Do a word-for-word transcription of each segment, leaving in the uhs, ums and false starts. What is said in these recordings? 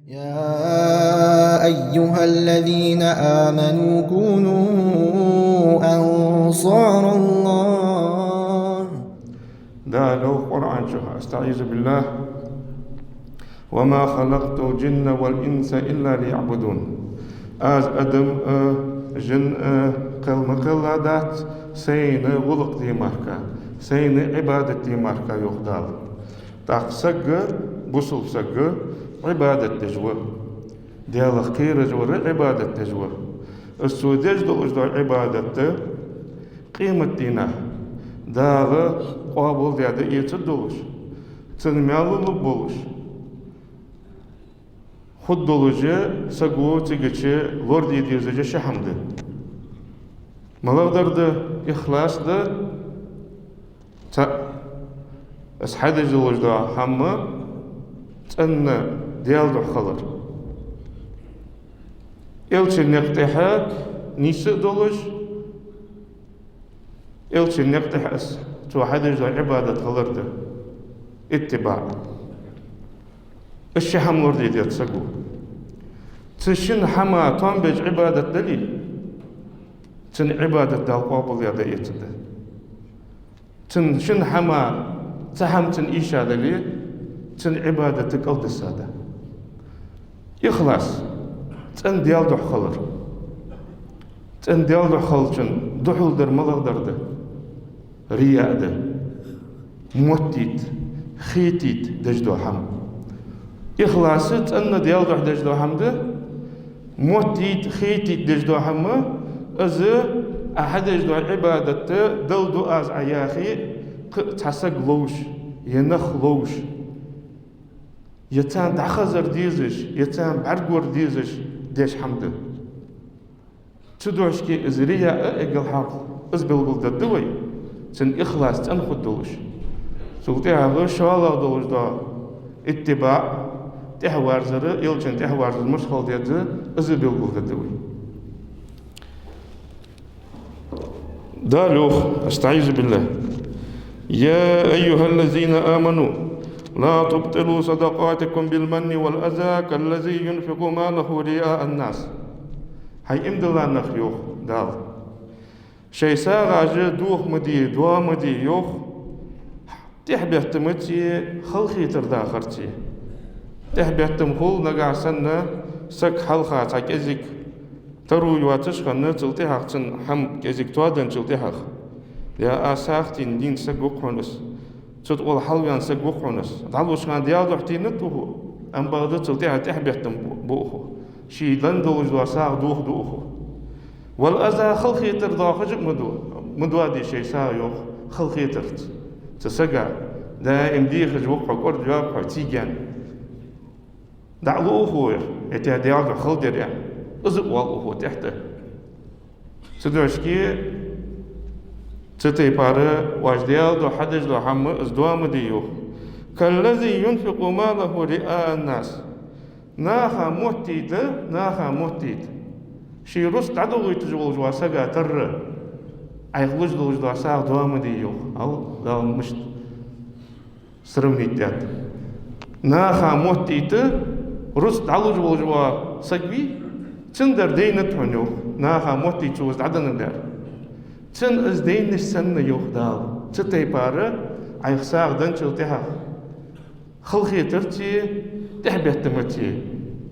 يا أيها الذين آمنوا كونوا أنصار الله. Дала йоах Къуръан чу, أستعيذ بالله: وما خلقت الجن والإنس إلا ليعبدون. Аз адам а, жин а кхел ма кхелла дац, сайна гӀулакх де мара, сайна Ӏибадат де мара, йоах Дала. ТӀаккха саг, бусалба саг, Ӏибадат деш ва. Даьлах кхераш вар Ӏибадат деш ва. Из цо деш долаш дола Ӏибадат къематдийнахьа Дала къоабалдаь дӀаэцаргдолаш, цун маьл лургболаш, хургдолаш, саго цига чу лораде дезаш ши хӀама да. МалагӀдар да? Ихлас да. Цхьаъ, из хьадеш долаш дола хӀама цӀена Даьла духьа хилар. Элчан наькъа тӀа нийса а долаш, Элчан наькъа тӀа из, цо хьадеш дола Ӏибадат хилар да. اتباع. Из ши хӀама лораде деза саго. Цу шин хӀаман тоам беш Ӏибадат дале, цун Ӏибадат Дала къоабалдаь дӀаэцаргда. Цун шин хӀаман цхьа хӀама цунна эша дале, цун Ӏибадат кӀалдиса да. Ихлас, цӀена Даьла духьа хилар. ЦӀена Даьла духьа хилчун духьал дар малагӀдар да? РияӀ да. Моттийта, хетийта деш дола хӀама. Ихлас цӀена Даьла духьа деш дола хӀама да. Моттийта, хетийта деш дола хӀама, из Ӏа хьадеш дола Ӏибадат Далла ду аз Ӏа яхе, кхы а цхьа саг ловш, е нах ловш, е царна дӀахазар дезаш, е царна бӀаргавар дезаш деш хӀама да. Цудухьа из рияъ а, эггара хьалха, из белгалдергда вай, цун ихлас цӀена хургдолаш. Цул тӀехьагӀа шоллагӀа долаш дола اتباع, тӀехьаварзар, Элчан тӀехьаварзар мишта хила деза, из белгалдергда вай. Дала йоах, أستعيذ بالله: يا أيها الذين آمنوا لا تبطلوا صدقاتكم بالمن والأذى كالذي ينفق ماله رئاء الناس. ХӀай иман дилла нах, йоах Дала, шоай сагӀаш доха ма де, доа ма де, йоах, тӀехбеттамацеи халахетар дахарцеи. ТӀехбеттам хул, нагахь санна саг хьалха цхьа кӀезига таро йоацаш хинна, цул тӀехьагӀа цун хӀама кӀезига тоаденначул тӀехьагӀа: «Я, аз сагӀа тенна дийна саг ва-кх хьона из, цу тӀа вола хьалваьнна саг ва-кх хьона из». ДӀалуш хана Даьла духьа теннад укхо, амма бакъда цул тӀехьагӀа тӀехбеттам бу, бу укхо. Ше денна долаш дола сагӀа дохаду укхо. «والأذى», халахетар доахаш а ма ду, ма доаде шоай сагӀа, йоах, халахетарца цу сага. Даим дехаш ва-кх хьо, кӀордаваьв-кх хьо, цига аьнна. ДӀа а лу укхо ер, е тӀехьа Даьла духьа хала дер аьнна. Из а оал укхо тӀехьа тӀа. Цудухьа цу тайпара оаш Даьла духьа хьадеш дола хӀама, из доа ма де, йоах. «كالذي ينفق ماله رئاء الناس». Наха моттийта, наха моттийта. Ший рузкъ дӀадохийташ волаш вола сага тарра, Ӏайха луш долаш дола сагӀа доа ма де, йоах. Ал, Дала мишта сравнить даьд. Наха моттийта, рузкъ дӀалуш волаш вола саг вий, цун дар дайнад хьона, йоах. Наха моттийта цо из дӀаденна дар. Цун из дайнаш санна, йоах Дала. Цу тайпара Ӏайха сагӀа денначул тӀехьагӀа халахетарцеи тӀехбеттамацеи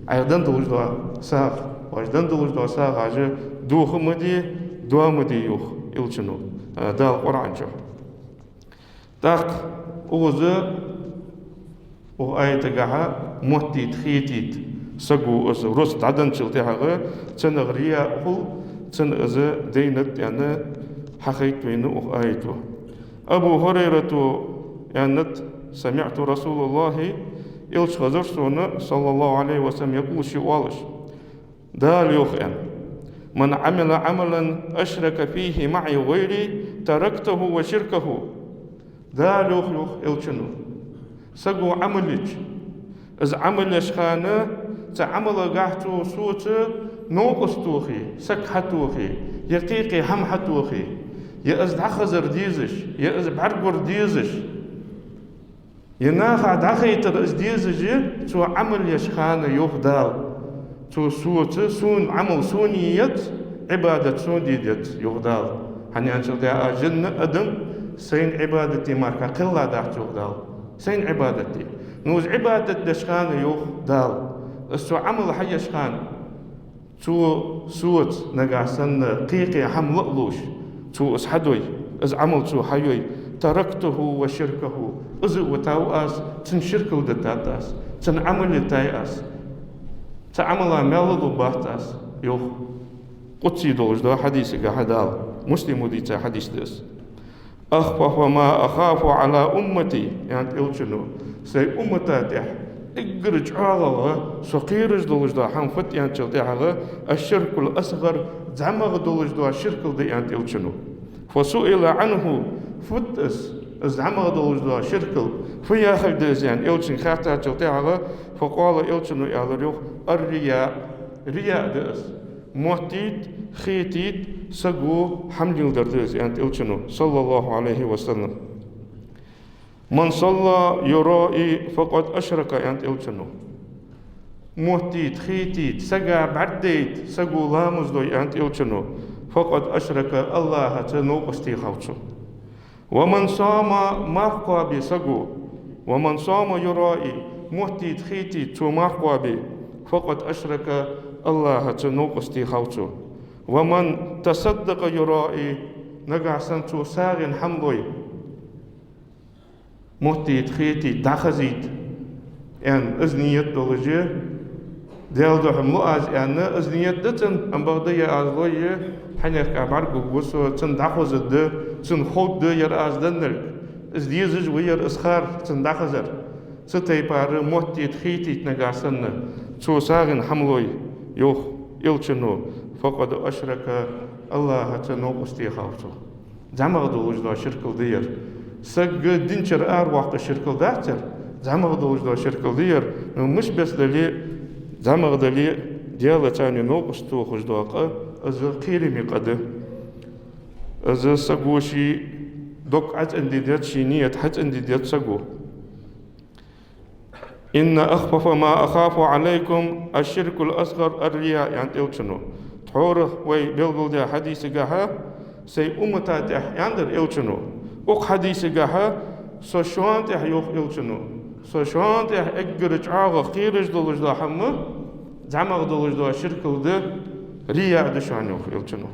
Ӏайха денна долаш дола сагӀа, оаш денна долаш дола сагӀаш доха ма де, доа ма де, йоах Элчано, а, Дала Къуръан чу. ТӀаккха укхаза, укх аятагахьа, моттийта, хетийта саго из рузкъ дӀаденначул тӀехьагӀа, цунах рияъ хул, цунна из дайнад аьнна хьахайт вайна укх аято. Абу ХӀурайрата аьннад: «سمعت رسول الله», Элча хезар сона, صلى الله عليه وسلم, يقول, ше оалаш: Дала йоах аьнна: «من عمل عملا أشرك فيه معي غيري تركته وشركه». Дала йоах, йоах Элчано, саго Ӏамал еча, из Ӏамал еш хана цу Ӏамалагахьа цо соца новкъост тохе, саг хьатохе, е кхы-кхы хӀама хьатохе, е из дӀахазар дезаш, е из бӀаргавар дезаш, Е наха дӀахайтар из дезаш я, цо Ӏамал еш хана, йоах Дала. Цо соца, сона Ӏамал сона е еза, Ӏибадат сона де деза, йоах Дала. ХӀана аьлча, дӀа а жинна адам сайна Ӏибадат де мара кхелла дац, йоах Дала. Сайна Ӏибадат де. Ну, из Ӏибадат деш хана, йоах Дала, из цо Ӏамал хьаеш хана, цо соца нагахь санна кхы-кхы хӀама ла а луш, цо из хьадой, из Ӏамал цо хьайой, تركته وشركه, из а витав аз, цун ширкал дитад аз, цун Ӏамал йитай аз, цу Ӏамала маьл лургбац аз, йоах. Къудси долаш дола хьадисагахьа Дала, Муслимо дийца хьадис да из. أخوف ما أخاف على أمتي, аьннад Элчано, сай уммата тӀехь эггара чӀоагӀагӀа со кхераш долаш дола хӀама фуд аьнначул тӀехьагӀа, الشرك الأصغر, зӀамагӀа долаш дола ширкал да, аьннад Элчано. فسئل عنه, фуд из, из зӀамагӀа долаш дола ширкал, фу яхилга да из, аьнна, Элчанга хаьттачул тӀехьагӀа, فقال, Элчано аьлар, йоах, الرياء, рияъ да из. Моттийта, хетийта саго хӀама леладар да из, аьннад Элчано, صلى الله عليه وسلم. من صلى يرائي فقد أشرك, аьннад Элчано. Моттийта, хетийта, сага бӀаргадайта саго ламаз дой, аьннад Элчано, فقد أشرك, АллахӀаца новкъост техав цо. ومن صام, марха кхоабе саго, ومن صام يرائي, моттийта, хетийта цо марха кхоабе, فقد أشرك, АллахӀаца новкъост техав цо. ومن تصدق يرائي, нагахь санна цо сагӀийна хӀама лой, моттийта, хетийта, дӀахазийта, аьнна, из нийят долаш, Даьла духьа ма лу аз аьнна, из нийят да цун, амма бакъда ер аз лой, хьанехка бӀаргагургва со, цунна дӀахозаргда, цунна ховргда ер аз деннарг. Из дезаш ва ер, из хар цунна дӀахазар. Цу тайпара моттийта, хетийта нагахь санна цо сагӀийна хӀама лой, йоах Элчано, فقد أشرك, АллахӀаца новкъост техав цо. ЗӀамагӀа долаш дола ширкал да ер. Саг динчара араваккха ширкал дац ер. ЗӀамагӀа долаш дола ширкал да ер. Ну, мишта беса дале а, зӀамагӀа дале а, Даьлаца новкъост тохаш дола къа, из кхераме къа да. Из саго ший дог Ӏоцкъанде деза, ший нийят хьацкъанде деза саго. إن أخوف ما أخاف عليكم الشرك الأصغر الرياء, аьннад Элчано. Тхьовра вай белгалдаь хьадисагахьа, сай уммата тӀехь, аьннадар Элчано. Укх хьадисагахьа, со шоана тӀехь, йоах Элчано, со шоана тӀехь эггара чӀоагӀа кхераш долаш дола хӀама, зӀамагӀа долаш дола ширкал да, рияъ да шоана, йоах Элчано.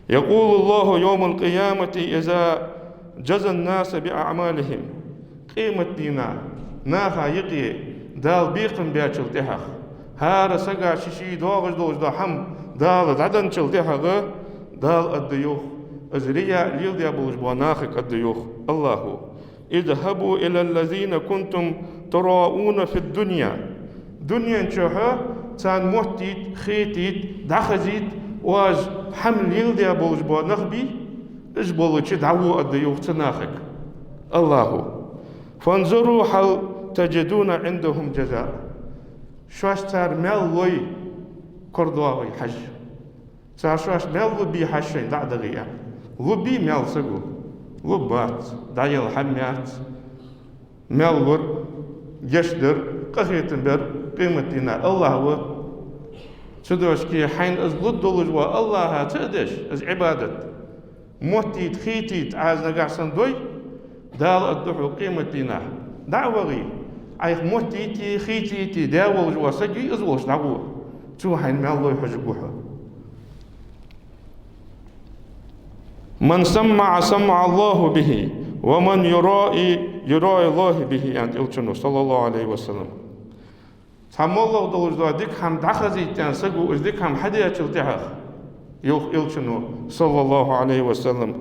يقول الله يوم القيامة إذا جزى الناس بأعمالهم. Къематдийнахьа наха юкъе Дала бекхам баьчул тӀехьагӀа, хӀара сага ший-ший доагӀаш долаш дола хӀама Дала дӀаденначул тӀехьагӀа, Дала аргда, йоах, из рияъ леладеш болаш бола нахага аргда, йоах АллахӀа: اذهبوا إلى الذين كنتم تراءون في الدنيا. Дунен чухь царна моттийта, хетийта, дӀахазийта, оаш хӀама леладеш болаш бола нах бий, уж болча дӀагӀо, аргда, йоах, цу нахага АллахӀа. فانظروا هل تجدون عندهم جزاء. Шоашта цар маьл лой, корадоагӀий хьажа. Цар шоашта маьл лургбий хьажа шоашта, дӀа а дагӀий, аьнна. Лургбий маьл саго? Лургбац, дӀаяла хӀама яц. Маьл лур, гешт дар, къахетам бар къематдийнахьа АллахӀ ва. Цудухьа хьайна из лургдолаш вола АллахӀаца а деш, из Ӏибадат, моттийта, хетийта Ӏа из нагахь санна дой, Дала аргда хьога къематдийнахьа: дӀа а вагӀий, Ӏайха моттийта, хетийта даь волаш вола саг вий, из волча дӀагӀо, цо хьайна маьл лой хьожаргва хьо. من سمع سمع الله به ومن يرائي يرائي الله به, аьннад Элчано, صلى الله عليه وسلم. Цхьа моллагӀа долаш дола дика хӀама дӀахазийта аьнна саго из дика хӀама хьадечул тӀехьагӀа, йоах Элчано, صلى الله عليه وسلم,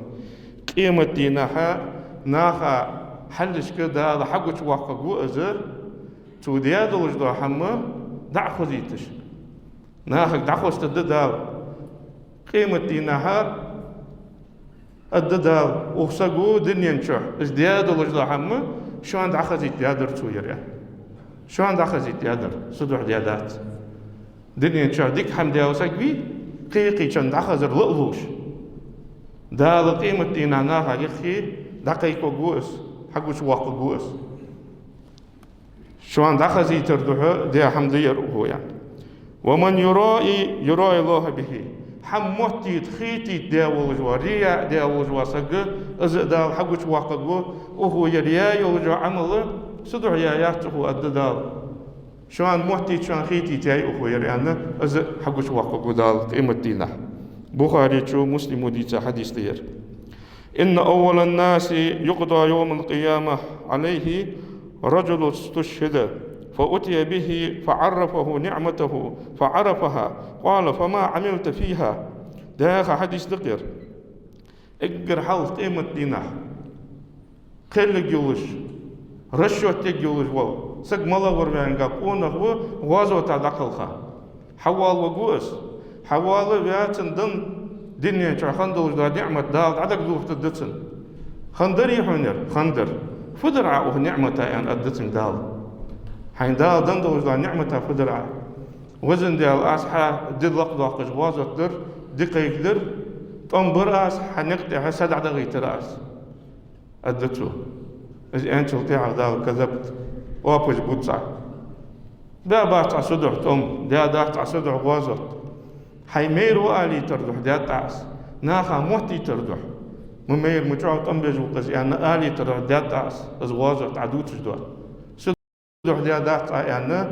къематдийнахьа наха хьалхашка Дала хьагучавоаккхаргва из, цо даь долаш дола хӀама дӀа а хозийташ. Нахага дӀахозийтаргда Дала. Къематдийнахьа аргда Дала: укх саго дунен чухь из даь долаш дола хӀама шоана дӀахозийта даьдар цо ер, аьнна. Шоана дӀахозийта даьдар, са духьа даь дац. Дунен чухь дика хӀама даь вола саг вий, кхы-кхычунна дӀахазар ла а луш, Дала къематдийнахьа наха юххе дӀакхайкаргва из, хьагучавоаккхаргва из. Шоана дӀахазийтар духьа даь хӀама да ер укхо, аьнна. «ومن يرائي يرائي الله به». Хьа моттийта, хетийта даь волаш вола, рияъ даь волаш вола саг, из а Дала хьагучавоаккхаргва, укхо ер яь йолаш йола Ӏамал са духьа яь яц укхо, аргда Дала. Шоана моттийта, шоана хетийта яьй укхо ер, аьнна, из а хьагучавоаккхаргва Дала къематдийнахьа. Бухарийчо, Муслимо дийца хьадис да ер. «إن أول الناس يقضى يوم القيامة عليه رجل استشهد فأتي به فعرفه نعمته فعرفها قال: فما عملت فيها؟» Дехха хьадис да ер. Эггара хьалха къематдийнахьа кхел ергйолаш, расчёт ергйолаш вола саг малагӀа вар аьнна, къонах ва гӀазота дӀакхелха. Хьавоалаваргва из. Хьавоалаваь, цунна даь дунен чу хинна долаш дола ниӀмат Дала дӀадагадохийтаргда цунна. Хиннадарий хьона ер? Хиннадар. Фу дир Ӏа укх ниӀмата, аьнна, аргда цунга Дала. Хьайна Дала даь долаш долча ниӀмата фу дир Ӏа? Везан Даьла, аз хьа ди лакхдоаккхаш гӀазот дир, ди кхайкадир, тӀом бир аз, хьа никъ тӀехьа са дӀадахийтар аз, аргда цо. Из аьнначул тӀехьагӀа Дала: «كذبت», оапаш бу Ӏа. Баь бац Ӏа са духьа тӀом, даь дац Ӏа са духьа гӀазот. Хьай майра ва алийтара духьа даьд Ӏа из. Наха моттийтара духьа. Ма майра, ма чӀоагӀа тӀом беш ва-кх из, аьнна, алийтара духьа даьд Ӏа из. Из гӀазот Ӏа дувцаш доацаш. Са духьа даь дац Ӏа, аьнна,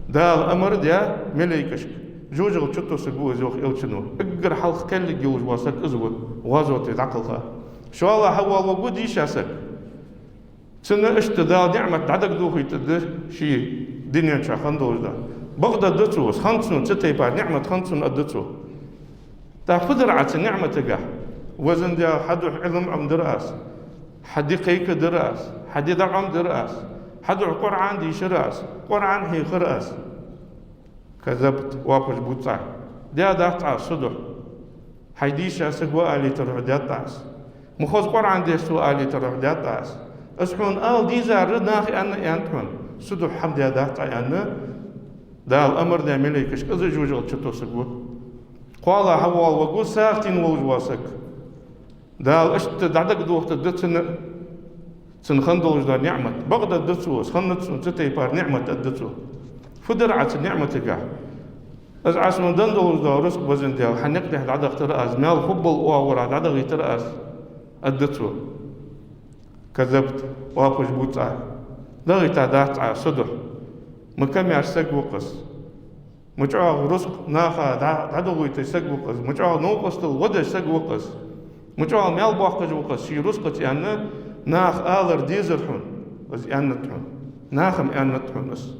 Дала амар даь малейкашка, жожагӀате чутоссаргва из, йоах Элчано. Эггара хьалха кхел ергйолаш вола саг из ва, гӀазоте дӀакхелха. ШоллагӀа хьавоалаваргва дийша саг. Цунна иштта Дала ниӀмат дӀадагадохийтаргда ший дунен чу хинна долаш дола. Бакъдаргда цо из, хиннад сона цу тайпара ниӀмат, хиннад сона, аргда цо. ТӀаккха фу дир Ӏа цу ниӀматагахьа? Везан Даьла, хьа духьа Ӏилма Ӏомадир аз, хьа ди кхайкадир аз, хьа ди дӀаӀомадир аз, хьа духьа Къуръан дийшар аз, Къуръан хьехар аз. «كذبت», оапаш бу Ӏа. Даь дац Ӏа из са духьа. Хьай дийша саг ва алийтара духьа даьд Ӏа из. Ма хоза Къуръан деш ва со алийтара духьа даьд Ӏа из. Из хьона ала дезар наха, аьнна, аьннад хьона. Са духьа хӀама даь дац Ӏа, аьнна, Дала амар даь малейкашка, из а жожагӀате чутоссаргва. КхоалагӀа хьавоалаваргва сагӀа тенна волаш вола саг. Дала иштта дӀадагадохийтаргда цунна, цунна хинна долаш дола ниӀмат. Бакъдаргда цо из, хиннад сона цу тайпара ниӀмат, аргда цо. Фу дир Ӏа цу ниӀматагахьа? Из Ӏа сона даь долаш дола рузкъа, везан Даьла, хьа никъ тӀехьа дӀадахийтар аз, маьл хургбола оагӀорахьа дӀадахийтар аз, аргда цо. «كذبت», оапаш бу Ӏа. Дахийта дац Ӏа са духьа. Ма камаьрша саг ва-кх из. Ма чӀоагӀа рузкъа наха дӀа-, дӀадохийта саг ва-кх из. Ма чӀоагӀа новкъостал гӀо деш саг ва-кх из. Ма чӀоагӀа маьл боаккхаш ва-кх из ший рузкъаца, аьнна, наха алар дезар хьона, из аьннад хьона. Наха-м аьннад хьона из.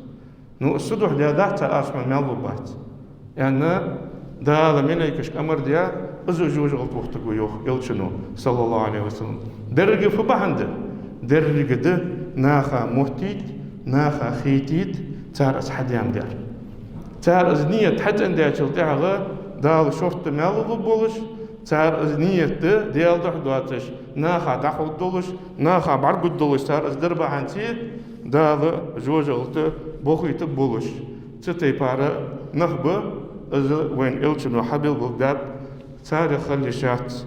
Ну, из са духьа даь дац Ӏа, аз хьона маьл лургбац, аьнна, Дала малейкашка амар даь, из а жожагӀате вохийтаргва, йоах Элчано, صلى الله عليه وسلم. Деррига фу бахьан да? Деррига да наха моттийта, наха хетийта цар из хьадаьннадар. Цар из нийят хьацӀендаьчул тӀехьагӀа Дала шортта маьл лургболаш, цар из нийят да Даьла духьа доацаш, наха дӀахьоргдолаш, наха бӀаргагургдолаш цар из дар бахьанце, Дала жожагӀате бохийтаргболаш. Цу тайпара нах ба, из вайна Элчано хьабелгалдаьд, царех хила йиш яц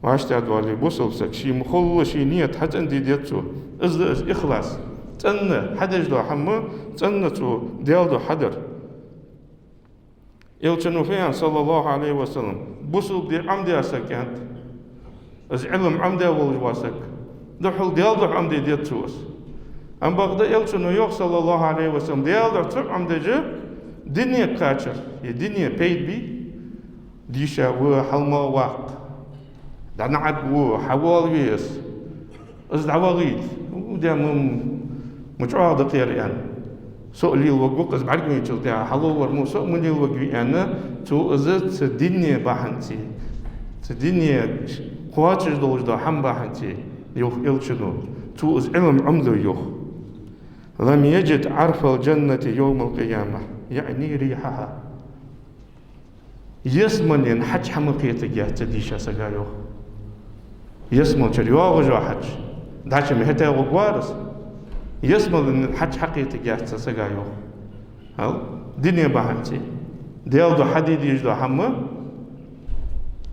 вӀаштӀехьадоале бусалба саг, ший ма хулла ший нийят хьацӀенде деза цо. Из да из ихлас. ЦӀенна хьадеш дола хӀама, цӀенна цо Даьла духьа хьадар. Элчано фу аьннад, صلى الله عليه وسلم: бусалба ди Ӏомадаь саг, аьннад, из Ӏилма Ӏомадаь волаш вола саг, духхьал Даьла духьа Ӏомаде деза цо из. Амма бакъда Элчано йоах, صلى الله عليه وسلم, Даьла духьа цу Ӏомадеш, дунен кхачар, е дунен пайда бе, дийша ва, хьалмагӀа ваккха, дӀанагӀаргва, хьавоалаве из. Из дӀавахийта, у, де ма, ма чӀоагӀа да-кх ер, аьнна. Со а лелаваргва-кх из, бӀаргавайначул тӀехьагӀа хьаловр мо, со а ма лелаваргвий, аьнна, цо из цу дунен бахьанце, цу дунен кхоачаш долаш дола хӀама бахьанце, йоах Элчано, цо из Ӏилма Ӏомалой, йоах. «لم يجد عرف الجنة يوم القيامة», يعني ريحها. Ялсмален хьаж хӀама кхетаргьяц цу дийша сага, йоах. Ялсмала чура йоагӀаш йола хьаж. ДӀача ма хӀета гӀоргвар из. Ялсмален хьаж хьакхетаргьяц цу сага, йоах. Хьал? Дунен бахьанце. Даьла духьа хьаде дезаш дола хӀама,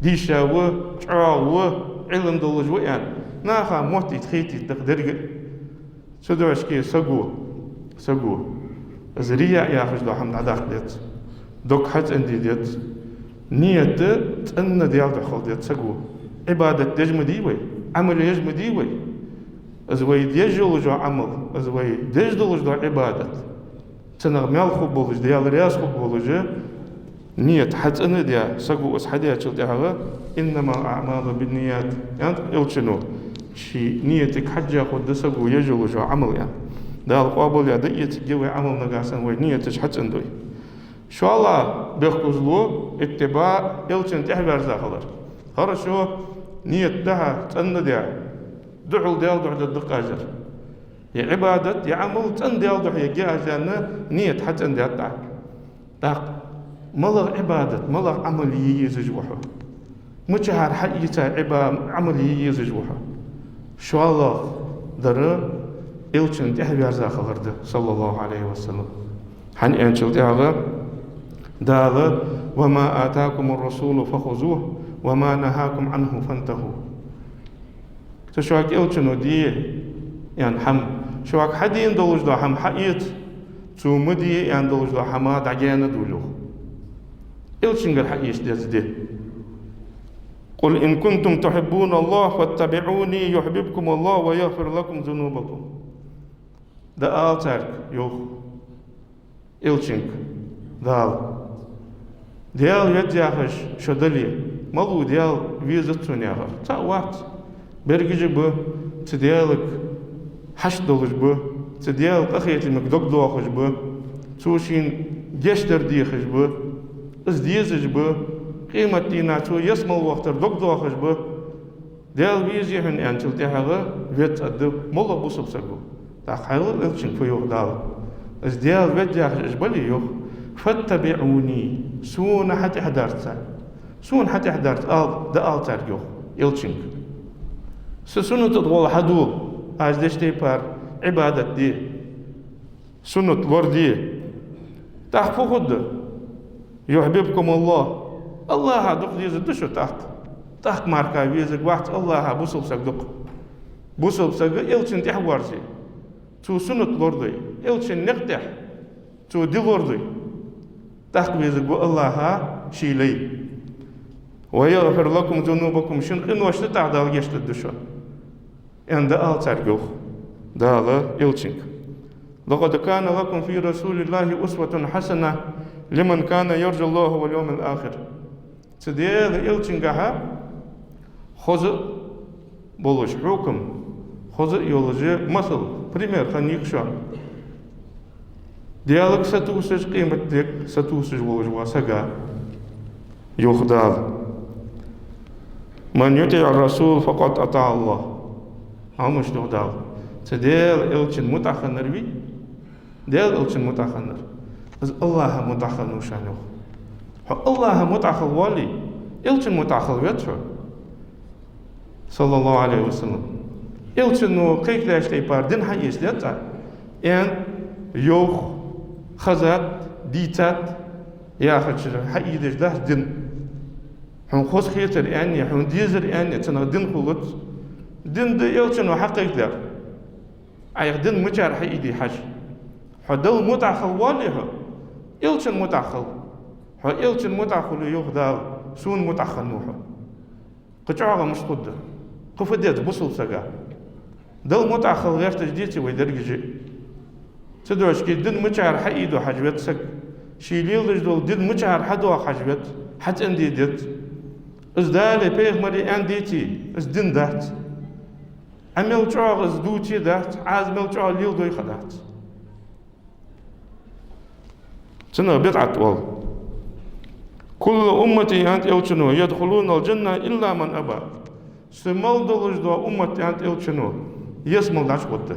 дийша ва, чӀоагӀа ва, Ӏилма долаш ва аьнна, наха моттийта, хетийта да-кх деррига а. Цудухьа саго Саго из рияъ яхаш дола хӀама дӀадаккха деза, дог хьацӀенде деза, ният цӀена Даьла духьа хила деза саго. Ӏибадат деш ма дий вай, Ӏамал еш ма дий вай. Из вай деш йолаш йола Ӏамал, из вай деш долаш дола Ӏибадат, цунах маьл хургболаш, Даьла раьза хургволаш, ният хьацӀена а даь, саго из хьадечул тӀехьагӀа, «إنما الأعمال بالنيات», аьннад Элчано, ший ниятага хьежжа хургда саго еш йолаш йола Ӏамал, аьнна. Дала къоабал яь дӀаэцаргья вай Ӏамал, нагахьа санна вай нияташ хьацӀендой. ШоллагӀа бехказло, اتباع, Элчанна тӀехьаверза хилар. Хорошо, ният дӀа-хьа цӀена даь, духьал Даьла духьа дергда-кх аз ер. Е Ӏибадат, е Ӏамал цӀена Даьла духьа ергья аз аьнна, ният хьацӀендаьд Ӏа. ТӀаккха малагӀа Ӏибадат, малагӀа Ӏамал е езаш ва хьо? Мичахьара хьаийца Ӏиба-, Ӏамал е езаш ва хьо? ШоллагӀдар Элчанна тӀехьаверза хилар да, صلى الله عليه وسلم. ХӀана аьнначул тӀехьагӀа Дала: «وما آتاكم الرسول فخذوه وما نهاكم عنه فانتهوا». Цо шуга Элчано де аьнна хӀама, шуга хьадена долаш дола хӀама хьаэца, цо ма де аьнна долаш дола хӀама дӀагаьна довла, йоах. Элчангара хьаэца деза де. «قل إن كنتم تحبون الله فاتبعوني يحببكم الله ويغفر لكم ذنوبكم». ДӀаала царга, йоах Элчанга Дала. Даьла веза яхаш шо дале, малав Даьла везац сона яхар? ЦаӀ вац. Берригаш а ба, цу Даьлага хьашт долаш ба, цу Даьла къахетамга дог доахаш ба, цо шийна гешт дар дехаш ба, из дезаш ба, къематдийнахьа цо ялсмала вахийтар дог доахаш ба. Даьла везе хьона аьнначул тӀехьагӀа веза цӀа да моллагӀа бусалба саго. ТӀаккха хьайл Элчанга фу йоах Дала. Из Даьла веза яхаш уж бале, йоах: «فاتبعوني», сона хьатӀехьадарца. Сона хьатӀехьадарца, ала, дӀаала царга, йоах Элчанга. Са суннатагӀолла хьадола, аз деш тайпара Ӏибадат де. Суннат лораде. ТӀаккха фу хургда? «يحببكم الله». АллахӀа дукха дезаргда шо тӀаккха. ТӀаккха мара везаргвац АллахӀа бусалба саг дукха. Бусалба саг Элчанна тӀехьаверзе, цо суннат лорадой, Элчан никъ тӀехь цо де лорадой, тӀаккха везаргва АллахӀа ший лай. «ويغفر لكم ذنوبكم», шун къиношта тӀехь Дала гешт дергда шоана. Аьнна дӀаала царга, йоах Дала Элчанга. «لقد كان لكم في رسول الله أسوة حسنة لمن كان يرجو الله واليوم الآخر». Цу Даьла Элчангахьа хоза а болаш хьукам, хоза а йолаш масал, пример хиннай-кх шоана. Даьлага сатувсаш, къематденга сатувсаш волаш вола сага, йоах Дала. «من يطع الرسول فقد أطاع الله». Амма шоана, йоах Дала, цу Даьла Элчан мутӀахьа хиннар вий, Даьла Элчан мутӀахьа хиннар, из АллахӀа мутӀахьа хиннав шоана, йоах. Хьо АллахӀа мутӀахьа хила воалле, Элчан мутӀахьа хила веза хьо, صلى الله عليه وسلم. Элчано кхайкадаьча тайпара дин хьаэца деза цӀа, аьнна, йоах, хезад, дийцад яхача хьаийдеш дац дин. Хьона хоза хетар аьнна, хьона дезар аьнна, цунах дин хулац. Дин да Элчано хьакхайкадаьр. Ӏайха дин мичара хьаийде хьажа. Хьо Далла мутӀахьа хила воалле хьо, Элчан мутӀахьа хила. Хьо Элчан мутӀахьа хуле, йоах Дала, сона мутӀахьа хиннав хьо. Кхы чӀоагӀа мишта хургда? Кхы фу деза бусалба сага? Далла мутӀахьа хила гӀерташ деций вай дерригаш а? Цудухьа дин мичара хьаийдо хьажа веза саг. Ше леладеш дола дин мичара хьадоагӀа хьажа веза, хьацӀенде деза. Из Дала, пайхамара аьнна деций, из дин дац. Ӏа мел чӀоагӀа из дувце дац, Ӏа из мел чӀоагӀа леладой ха дац. Цунах бидӀат оал. «كل أمتي», аьннад Элчано, «يدخلون الجنة إلا من أبى». Са мел долаш дола уммат, аьннад Элчано, ялсмала дӀачугӀоргда.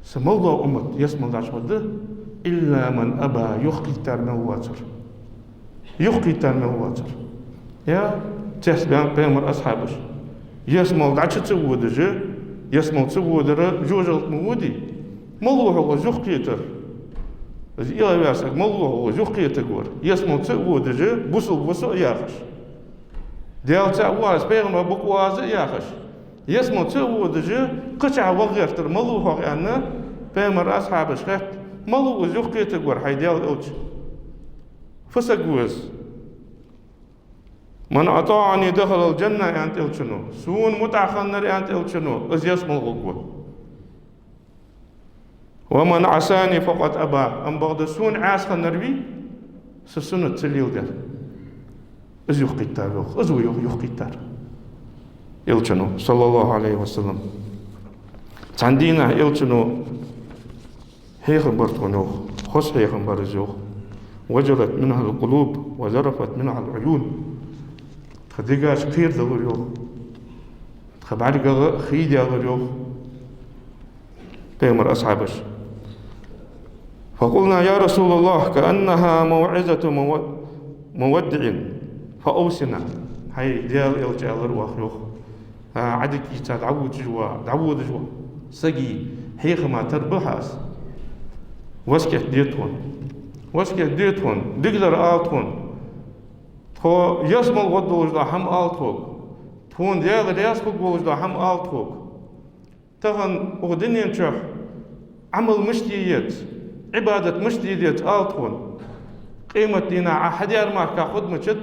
Са мел дола уммат ялсмала дӀачугӀоргда, «إلا من أبى», юхакхийттар мел воацар. Юхакхийттар мел воацар. Е цецбаьннаб пайхамара асхьабаш. Ялсмала дӀачу ца водаш, ялсмала ца водар жожагӀате ма водий. Малав хьогӀ из юхакхетар? Из эгӀаваь саг, малав хьогӀ из юхакхетаргвар? Ялсмала ца водаш, бусалба ва со а яхаш, Даьла цаӀ ва аз, пайхамар бакъ ва аз а яхаш, ялсмала ца водаш, кхычахьа ваха гӀертар малав хьогӀ аьнна, Пайхамара асхьабаша хаьттад: «Мала ва из юхакхетаргвар, хӀай Даьла Элча? Фу саг ва из?» «من أطاعني دخل الجنة», аьннад Элчано. «Сона мутӀахьа хиннар, аьннад Элчано, из ялсмала гӀоргва. ومن عصاني فقد أبى». Амма бакъда сона Ӏаса хиннар вий, са суннат ца леладаьр, из юхакхийттав, йоах, из ва, йоах, юхакхийттар Элчано, صلى الله عليه وسلم. Цхьан дийнахьа Элчано хьехам бар тхона, йоах, хоза хьехам бар из, йоах. «وجلت منها القلوب وذرفت منها العيون». Тха дегаш кхерадалар, йоах. Тха бӀаргагӀа хий даьлар, йоах, Пайхамара асхьабаша. «فقلنا يا رسول الله كأنها موعظة مو-، مودع فأوصنا». «ХӀай Даьла Элча, — аьлар оаха, йоах, — а, Ӏадика йийца дӀаводаш ва, дӀаводаш ва сага хьехама тара ба хьа из. Васкет де тхона. Васкет де тхона, дикадар ала тхона. Тхо ялсмала гӀоргдолаш дола хӀама ала тхога. Тхона Даьла раьза хургволаш дола хӀама ала тхога. Тахан укх дунен чу Ӏамал мишта е еза, Ӏибадат мишта де деза ала тхона. Къематдийнахьа Ӏа хьадаьр мара хургдолча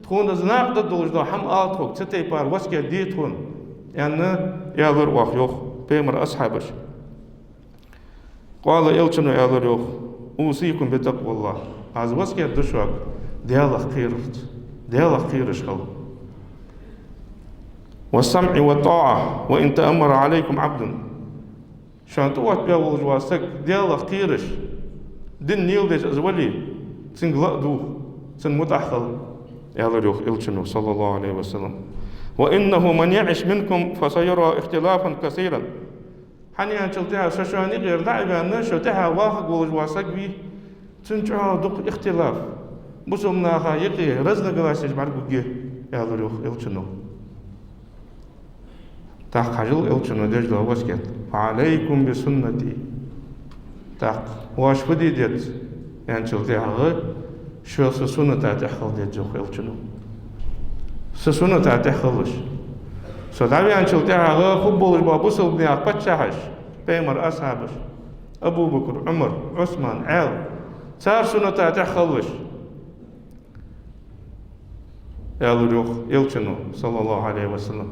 тхона из накъадаргдолаш дола хӀама ала тхога, цу тайпара васкет де тхона», — аьнна, аьлар оаха, йоах, Пайхамара асхьабаша. «قال», Элчано аьлар, йоах: «أوصيكم بتقوى الله». Аз васкет ду шуга Даьлах кхерарца, Даьлах кхераш хила. «والسمع والطاعة وإن تأمر عليكم عبد». Шоана тӀаоттабаь волаш вола саг Даьлах кхераш, дин леладеш из вале, цунга ла а дувгӀа, цунна мутӀахьа хила, аьлар, йоах, Элчано, صلى الله عليه وسلم. «وإنه من يعش منكم فسيرى اختلافا كثيرا». ХӀана аьлча тӀехьа со шоана юкъера дӀа а ваьнна, шо тӀехьа вахаргволаш вола саг вий, цунна чӀоагӀа дукха ихтилаф, бусалба наха юкъе разногласеш бӀаргагургья, аьлар, йоах, Элчано. ТӀаккха хьажал Элчано деш дола васкет: «فعليكم بسنتي». ТӀаккха оаш фу де деза аьнначул тӀехьагӀа: «Шо са сунната тӀехьа хила деза», — йоах Элчано. Са сунната тӀехьа хилалаш. Со дӀаваьнначул тӀехьагӀа хургболаш бола бусалба наьха паччахьаш, Пайхамара асхьабаш, Абу Бакр, Ӏумар, Ӏусман, Ӏаьла, цар сунната тӀехьа хилалаш, аьлар, йоах, Элчано, صلى الله عليه وسلم.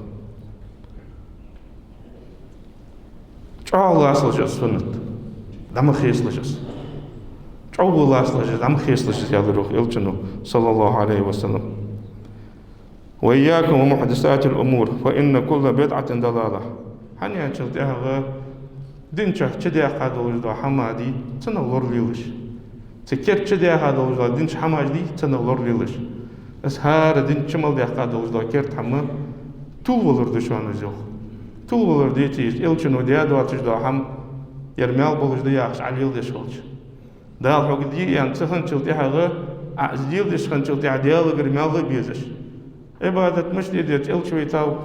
ЧӀоагӀа лацалаш из суннат, дӀа ма хецалаш из. ЧӀоагӀа лацалаш из, дӀа ма хецалаш из, аьлар, йоах, Элчано, صلى الله عليه وسلم. «وإياكم ومحدثات الأمور فإن كل بدعة ضلالة». ХӀана аьлча тӀехьагӀа дин чу чудаьккха долаш дола хӀама дий, цунах лоралелаш. Цу керда чудаьха долаш дола дин чу хӀамаш дий, цунах лоралелаш. Из хӀара дин чу мел даьккха долаш дола керда хӀама тилвалар да шоана из, йоах. Тилвалар деций из, Элчано даь доацаш дола хӀама, ер маьл болаш да яхаш, Ӏа леладеш хилча. Дала хьога де аьнна ца хинначул тӀехьагӀа, Ӏа из леладеш хинначул тӀехьагӀа Даьлагара маьл а безаш. Ӏибадат мишта де деза, Элча вайтав,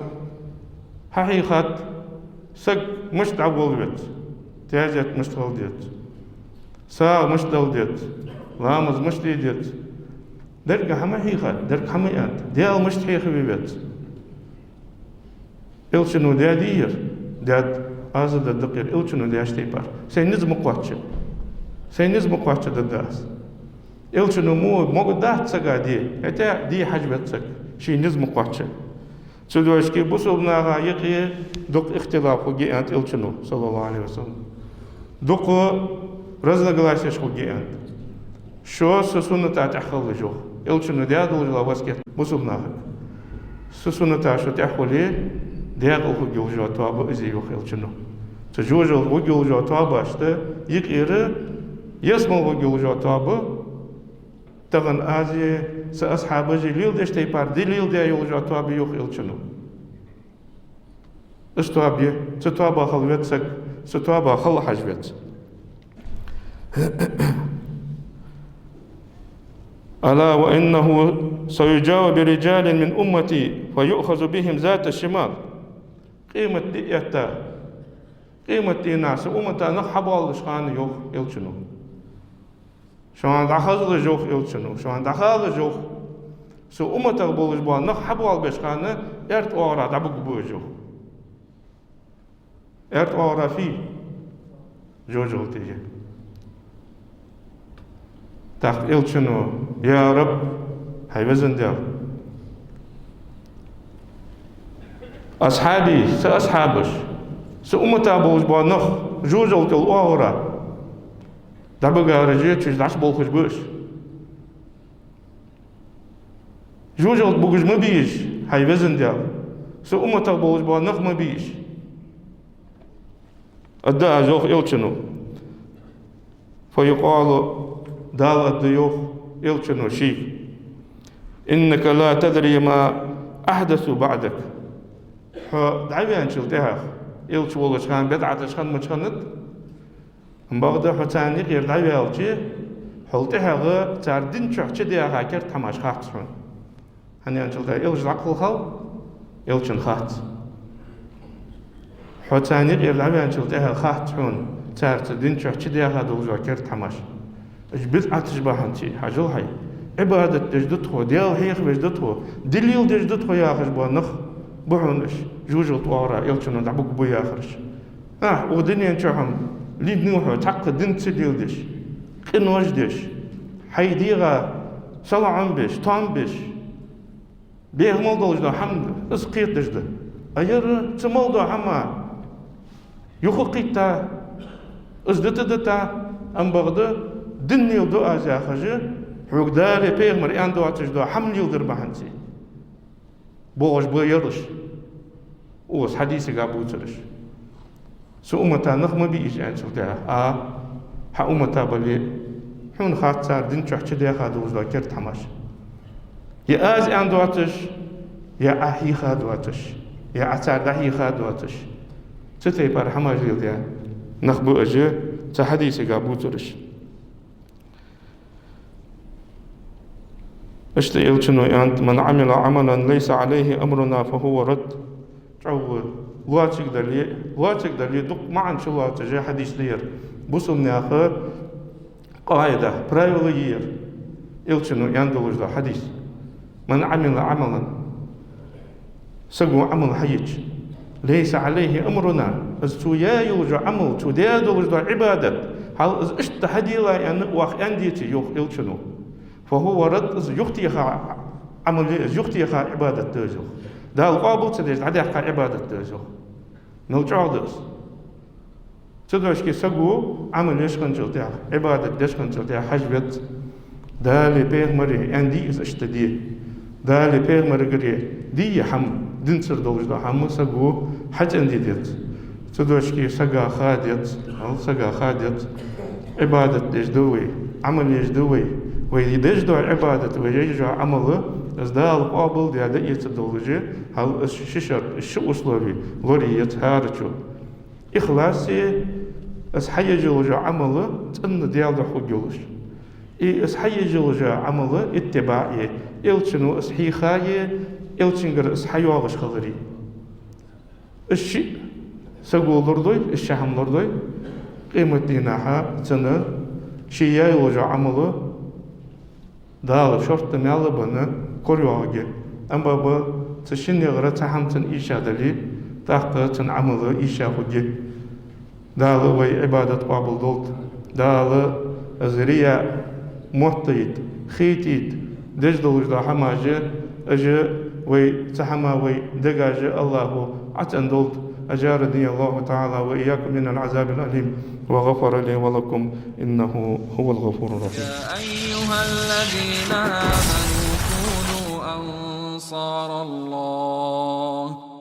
хьахьийхад, саг мишта дӀаволла веза, таьзет мишта хила деза, сагӀа мишта дала деза, ламаз мишта де деза. Деррига хӀама хьийхад, деррига хӀама аьннад, Даьла мишта хьехаве веза. Элчано даьдий ер? Даьд. Аз а дергда ер Элчано даьча тайпара. Сай низ ма кхоачча. Сай низ ма кхоачча дергда аз. Элчано мо могаргдац сага де, хӀаьта де хьажа веза саг, ший низ ма кхоачча. Цудухьа бусалба наха юкъе дукха ихтилаф хургья аьннад Элчано, صلى الله عليه وسلم. Дукха разногласеш хургья аьннад. Шо са сунната тӀехьа хилалаш, йоах. Элчано даь долаш дола васкет бусалба нахага. Са сунната шо тӀехьа хуле, даькъала хургйолаш йола тоаба из я, йоах Элчано. Цу жожагӀатен гӀоргйолаш йола тоабашта юкъера ялсмала гӀоргйолаш йола тоаба, тахан аз а, са асхьабаша а леладеча тайпара де леладаь йолаш йола тоаба я, йоах Элчано. Из тоаба я, цу тоабах хила веза саг, цу тоабах хила хьажа веза. «ألا وإنه سيجاء برجال من أمتي فيؤخذ بهم ذات الشمال». Къематди этта, къематдийнахьа са уммата нах хьабоалаш хана, йоах Элчано. Шоана дӀахазалаш, йоах Элчано, шоана дӀахалалаш, йоах. Са умматах болаш бола нах хьабоалабеча хана аьрда оагӀорахьа дӀабугаргба уж, йоах. Аьрда оагӀорахьа фий? жожагӀате. ТӀаккха Элчано: «Я Рабб, хӀай Везан Даьла, асхьабий, са асхьабаш, са уммата болаш бола нах жожагӀател оагӀора дӀабигараш, цу чу дӀачуболхаш ба уж. ЖожагӀате бугаш ма бий уж, хӀай Везан Даьла, са умматах болаш бола нах ма бий уж». Аргда аз, йоах Элчано. فيقال, Дала аргда, йоах Элчано шийга: إنك لا تدري ما أحدثوا بعدك. Хьо дӀаваьнначул тӀехьагӀа, Элча волча хана бидӀаташ хиннаб, мича хиннад, амма бакъда хьо царна юкъера дӀаваьлча, хьол тӀехьагӀа цар дин чу чудаьха керда хӀамаш хац хьона. ХӀана аьлча, Элча дӀакхалхав, Элчанна хац. Хьо царна юкъера дӀаваьнначул тӀехьагӀа хац хьона цар цу дин чу чудаьха долаш дола керда хӀамаш. Уж бидӀаташ бахьанца, хьажал хьай, Ӏибадат деш да тхо, Даьла хьехавеш да тхо, дин леладеш да тхо яхаш бола нах ба хьона уж жожагӀате оагӀора Элчано дӀабугаргба яхараш. Ахь, укх дунен чу хьона лийннав хьо, цхьаккха дин ца леладеш, къинош деш, хьай дегӀа салоӀам беш, тоам беш, беха мел долаш дола хӀама, из кхетадеш да. А ер ца мел дола хӀама юха а кхийтта, из дита а дита, амма бакъда дин леладу аз яхаш, хьога Даьлеи пайхамареи аьнна доацаш дола хӀама леладар бахьанца боагӀаш ба ераш. Укх хьадисага бувцараш. Са уммата нах ма бий уж аьнначул тӀехьагӀа, а, хьа уммата бале, хьона хац цар дин чу чудаьха долаш дола керда хӀамаш. Е аз аьнна доацаш, е Ӏа хьийха доацаш, е Ӏа цар дӀахьийха доацаш. Цу тайпара хӀамаш леладаь нах ба уж, цу хьадисага бувцараш. Иштта Элчано аьннад: من عمل عملا ليس عليه أمرنا فهو رد. ЧӀоагӀа лоацилга дале, лоацилга дале, дукха маӀан чулоацаш хьадис да ер. Бусалба наьха къаӀида, правило я ер. Элчано аьнна долаш дола хьадис. من عمل عملا. Саго Ӏамал хьаеча, ليس عليه أمرنا, из цо яь йолаш йола Ӏамал, цо даь долаш дола Ӏибадат, хьал из иштта хьаделахь аьнна, ваха аьнна деце, йоах Элчано, فهو رد, из юхатеха Ӏамал я из, юхатеха Ӏибадат да из, йоах. Дала къоабал ца деш дӀадаьккха Ӏибадат да из, йоах. Мел чӀоагӀа да из. Цудухьа саго Ӏамал еш хинначул тӀехьагӀа, Ӏибадат деш хинначул тӀехьагӀа хьажа веза Даьлеи пайхамареи аьнна дий из иштта де. Даьлеи пайхамарагара дий хӀама, динцара долаш дола хӀама саго хьацӀенде деза. Цудухьа сага ха деза, хьал сага ха деза. Ӏибадат деш да вай, Ӏамал еш да вай. Вай деш дола Ӏибадат, вай еш йола Ӏамал, из Дала къоабал даь дӀаэцаргдолаш, хьал из ши шарт, из ши услови лорае еза хӀарачо. Ихлас я, из хьаеш йола Ӏамал цӀена Даьла духьа хургйолаш. И из хьаеш йола Ӏамал иттибаӀ я, Элчано из хьийха я, Элчангара из хьайоагӀаш хилар я. Из шиъ саго лорадой, из ши хӀама лорадой, къематдийнахьа цунна ше яь йола Ӏамал Дала шортта маьл а бенна корайоагӀаргья. Амма ба цу шиннегара цхьа хӀама цунна ийша дале, тӀаккха цун Ӏамал ийша хургья. Дала вай Ӏибадат къоабал долда. Дала из рияъ моттайта, хетийта деш долаш дола хӀамаш, уж вай цу хӀамах вай дегаш АллахӀа ӀоцӀендолда. أجارني الله تعالى وإياكم من العذاب الأليم وغفر لي ولكم إنه هو الغفور الرحيم. يا أيها الذين آمنوا كونوا أنصار الله.